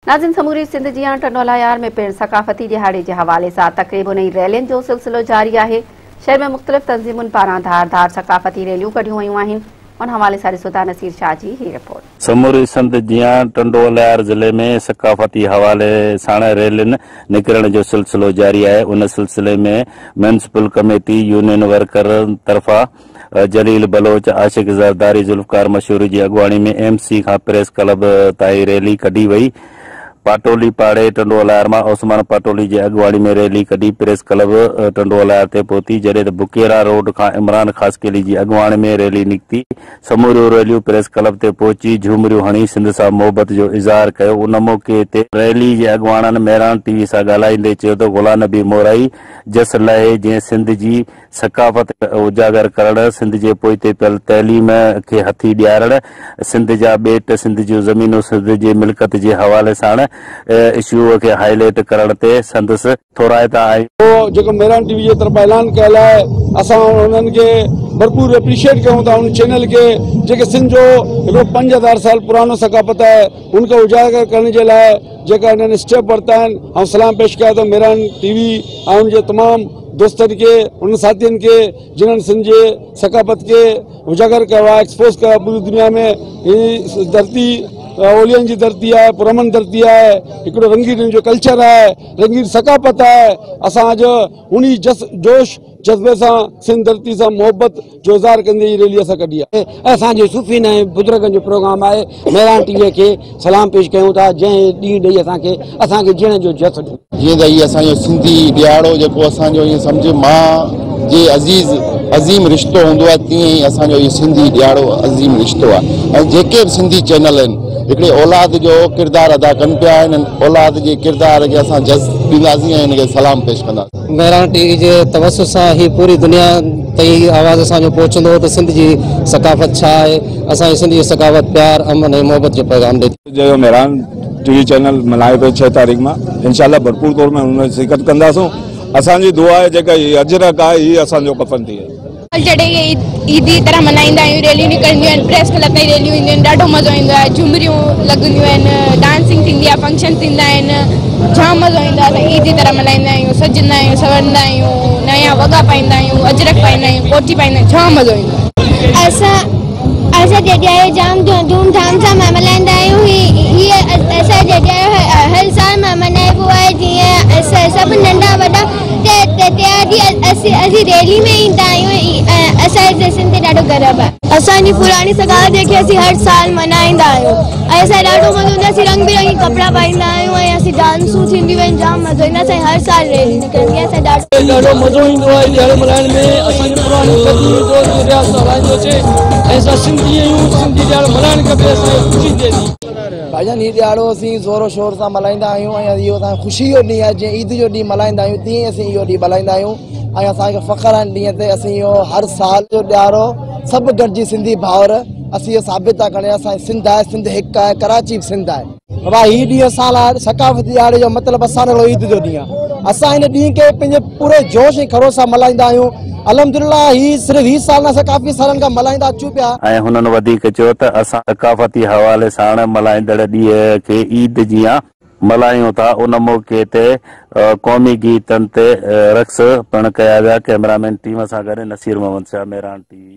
ناظرين سموري سنڌ جيان ٽنڊوالهيار ۾ پڻ ثقافتي ڏهاڙي جي حوالي سان تقريبن ۽ ريلين جو سلسلو جاري آهي. شهر ۾ مختلف تنظيمن پاران ڌار ڌار ثقافتي ريليون ڪڍيون ويون آهن. ان حوالي سان ڏسو ٿا نصير شاهه جي هي رپورٽ. سموري سنڌ جيان ٽنڊوالهيار ضلعي ۾ ثقافتي حوالي ساڻ ريلين نڪرڻ جو سلسلو جاري آهي. ان سلسلي ۾ ميونسپل ڪميٽي يونين ورڪرن طرفان جليل بلوچ، عاشق زرداري، ذوالفقار مشوري جي اڳواڻي ۾ ايم سي کان پريس ڪلب تائين ريلي ڪڍي وئي. پاٽولي پاڙي ٽنڊو الهيار مان عثمان پاٽولي جي اڳواڻي ۾ ريلي ڪڍي پريس ڪلب ٽنڊو الهيار تي پهتي، جڏهن ته بڪيرا روڊ کان عمران خاصخيلي جي اڳواڻي ۾ ريلي نڪتي. سموريون ريليون پريس ڪلب تي پهچي جهومريون هڻي سنڌ سان محبت جو اظهار ڪيو. ان موقعي تي ريلي جي اڳواڻن مهراڻ ٽي وي سان ڳالهائيندي چيو ته غلام نبي مورائي جس لهي جنهن سنڌ جي ثقافت اجاگر ڪرڻ، سنڌ جي پوئتي پيل تعليم کي هٿي ڏيارڻ، سنڌ جا ٻيٽ، سنڌ جون زمينون سنڌ جي ملڪيت جي حوالي ساڻ اشو کي هائي لائيٽ ڪرڻ تي سندس ٿورائتا آهيون. اهو جيڪو مهراڻ ٽي وي جي طرفان اعلان ڪيل آهي اسان انهن کي ڀرپور اپريشيئيٽ ڪيون ٿا ان چينل کي جيڪي سنڌ جو هڪڙو 5000 سال پراڻو ثقافت آهي ان کي اجاگر ڪرڻ جي لاء جيڪا انهن اسٽيپ ورتا آهن آئون سلام پيش ڪيان ٿو مهراڻ ٽي وي ۽ ان جي تمام دوستن کي انهن ساٿين کي جنهن سنڌ جي ثقافت کي اجاگر ڪيو آهي ايڪسپوز ڪيو آهي پوري دنيا ۾ هي ڌرتي اولين جي ڌرتي آهي پرامن ڌرتي آهي هڪڙو رنگين ان جو ڪلچر آهي رنگين ثقافت آهي اسان اڄ انهي جس جوش جذبي سان سنڌ ڌرتي سان محبت جو اظهار ڪندي هي ريلي اسان ڪڍي آهي. اسان جي صوفين ۽ بزرگن جو پروگرام آهي مهراڻ ٽي وي کي سلام پيش ڪيون ٿا جنهن ڏينهن ڏئي اسان کي اسان کي جيئڻ جو جس ڏنو. جيئن ته هي اسان جو سنڌي ڏهاڙو جيڪو اسان جو ائين سمجهه ماء جي عزيز عظيم رشتو هوندو آهي تيئن ئي اسان جو هي سنڌي ڏهاڙو عظيم رشتو آهي ۽ جيڪي به سنڌي چينل آهن هڪڙي اولاد جو ڪردار ادا ڪن پيا انهن اولاد جي ڪردار کي اسان جس ڏينداسين ۽ ان کي سلام پيش ڪنداسين. مهراڻ ٽي وي جي توسط سان هي پوري دنيا تائين هي آواز اسان جو پهچندو ته سنڌ جي ثقافت ڇا آهي، اسان جي سنڌ جي ثقافت پيار، امن ۽ محبت جو پيغام ڏئي ٿي. جو مهراڻ ٽي وي چينل ملهائي پيو 6 تاريخ مان انشاء الله ڀرپور طور ۾ ان ۾ شرڪت ڪنداسون اسان جي دعا آهي جيڪا هي اجرڪ آهي هي اسان جو ڪفن ٿئي. جڏهن هي عيد جي طرح ملهائيندا آهيون ريليون نڪرنديون آهن پريس ڪلب تائين ريليون اينديون آهن ڏاڍو مزو ايندو آهي جهمريون لڳنديون آهن ڊانسنگ ٿيندي آهي فنڪشن ٿيندا آهن جام مزو ايندو آهي اسان عيد جي طرح ملهائيندا آهيون سجندا آهيون سنورندا آهيون نيا وڳا پائيندا آهيون اجرڪ پائيندا آهيون ڪوٺي پائيندا آهيون جام مزو ايندو آهي. اسان اسان جڏهن جام ڌوم ڌام سان ملهائيندا آهيون هي اسان جڏهن هر سال ملهائبو آهي جيئن سڀ ننڍا وڏا اسين ريلي ۾ ايندا آهيون ۽ اسان جي سنڌ تي ڏاڍو گرو آهي. اسان جي پراڻي ثقافت کي اسين هر سال ملهائيندا آهيون ۽ اسان کي ڏاڍو مزو ايندو آهي اسين رنگ برنگي ڪپڙا پائيندا آهيون ۽ اسين ڊانسون ٿينديون آهن جام مزو ايندو آهي اسان جي هر سال ريلي نڪرندي آهي اسان ڏاڍو. ڏاڍو مزو ايندو آهي ڏهاڙو ملهائڻ ۾ اسان جي پراڻي قديمي دور جي رياست هلائيندو اچي ۽ اسان سنڌي آهيون سنڌي ڏهاڙو ملهائڻ کپي اسان کي خوشي ٿئي ٿي. ڀائيجان هي ڏهاڙو اسين زور و شور سان ملهائيندا آهيون ۽ اهو اسان جي خوشي جو ڏينهن آهي جيئن عيد جو ڏينهن ملهائيندا آهيون تيئن ئي اسين اهو ڏينهن ملهائيندا آهيون ۽ اسان کي فخر آهي ان ڏينهن تي اسين اهو هر سال جو ڏهاڙو سڀ گڏجي سنڌي ڀائر اسين اهو ثابت ٿا ڪريون اسان جي سنڌ آهي سنڌ هڪ آهي ڪراچي به سنڌ آهي. بابا هي ڏينهن اسان لاء ثقافتي ڏهاڙي جو مطلب اسان لاء عيد جو ڏينهن آهي اسان هن ڏينهن کي پنهنجي پوري جوش ۽ خروش سان ملهائيندا آهيون الحمدلله هي صرف هي سال نه اسان ڪافي سالن کان ملهائيندا اچون پيا. ۽ هنن وڌيڪ چيو ته اسان ثقافتي حوالي ساڻ ملهائيندڙ ڏينهن کي عيد جيان ملهايون ٿا ان موقعي تي قومي گيتن تي رقص پڻ ڪيا ويا ڪئميرامين ٽيم سان گڏ نصير محمد شاهه مهراڻ ٽي وي.